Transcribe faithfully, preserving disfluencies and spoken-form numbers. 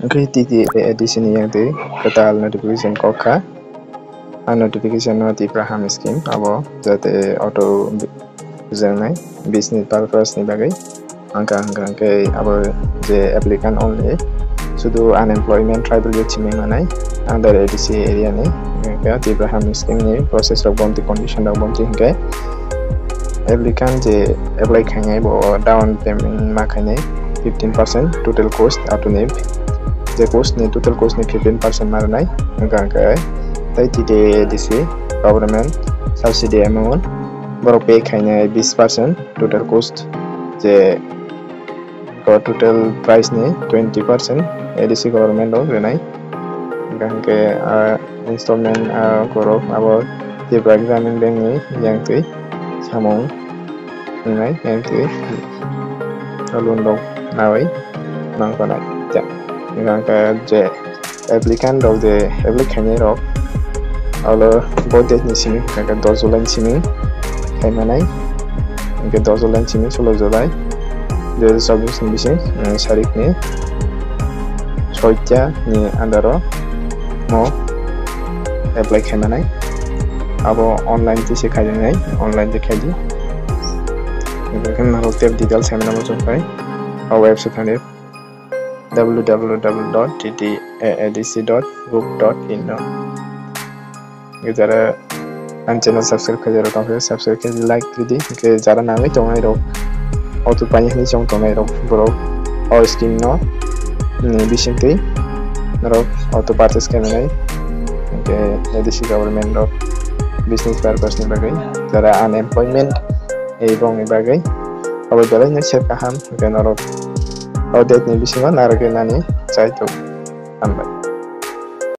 Hwnkhe T T A A D C ni yang twi kwtal notification kok kha. A notification no Tipra Ham Scheme abo jate auto bujangnai business purpose ni bagwi. Hwnkha hwnkha hwnkhe abo je applicant only sudu unemployment tribal youth simi manai under A D C area ni hwnkha Tipra Ham Scheme ni process rok bomti condition rok bomti hwnkhe applicant je apply khainai bo down payment ma khainai fifteen percent total cost atuni je cost ni total cost ni fifteen percent ma rwnai hwnkha hwnkhe tei T T A A D C government subsidy amount borok pay khainai bis percent total cost je total price ni twenty percent A D C government o rwnai hwnkha hwnkhe installment borok abo Tripura Gramin Bank ni yang twi samung wngnai yang twi loan rok nawi nangkha nai hwnkha hwnkhe je applicant rok je apply khainai rok alo bo date ni simi hwnkha khe dos July ni simi khai manai hwnkhe dos July ni simi solo July dui hajar chobbish ni bising sarik ni soita ni under o mo apply khai manai abo online twi se khai nai online twi khai di hwnkhe norok tei details hai mano muchung khai o website thangdi www.ttaadc.gov.in no. Jara ang channel subscribe khaijak rok tongkhe subscribe khe like ridi hwnkhe jara nangwi tongnai rok auto paini hwnwi chong tongnai rok borok o scheme no ni bisingtwi norok auto purchase khainai hwnkhe A D C government rok business purpose ni bagwi jara unemployment ei bongni bagwi abo belai no sep kaham hwnkhe norok o date ni bisingo narwgwi nani chai tok. Hambai.